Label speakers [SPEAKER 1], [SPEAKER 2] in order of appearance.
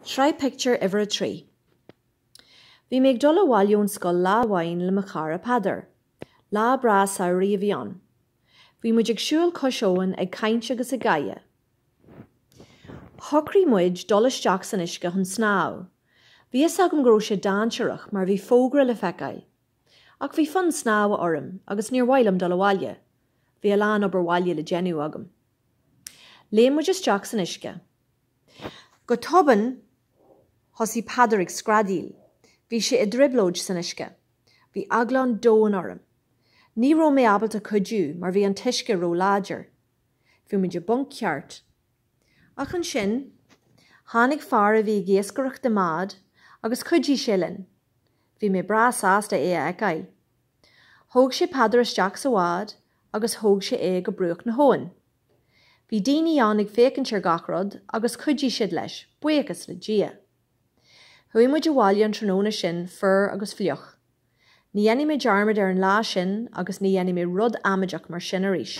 [SPEAKER 1] Sraith Pictiúr Uimhir 3 Bhí mé ag dul abhaile ón scoil lá amháin le mo chara Peadar. Lá breá samhraidh a bhí ann. Bhí muid ag siúl cois abhann ag caint agus ag gáire. Shocraigh muid dul isteach san uisce chun snámh. Bhí fhios agam go raibh sé dainséarach mar bhí fógra le feiceáil. Ach bhí fonn snámha orm agus níor mhaith liom dul abhaile. Bhí a lán obair bhaile le déanamh agam. Léim muid isteach san uisce. Go tobann, thosaigh Peadar ag screadaíl. Bhí sé i dtrioblóid san uisce. Bhí eagla an domhain orm. Ní raibh mé ábalta cuidiú mar bhí an t-uisce ró-láidir. Bhí muid i bponc ceart. Ach ansin, tháinig fear a bhí ag iascaireacht i mbád agus chuidigh sé linn. Bhí mé breá sásta é a fheiceáil. Thóg sé Peadar isteach sa bhád agus thóg sé é go bruach na habhann. Bhí daoine ann ag féachaint ar gach rud agus chuidigh siad leis, buíochas le Dia. Chuaigh muid abhaile an tráthnóna sin fuar agus fliuch. Ní dhéanfaidh mé dearmad ar an lá sin agus ní dhéanfaidh mé rud amaideach mar sin arís.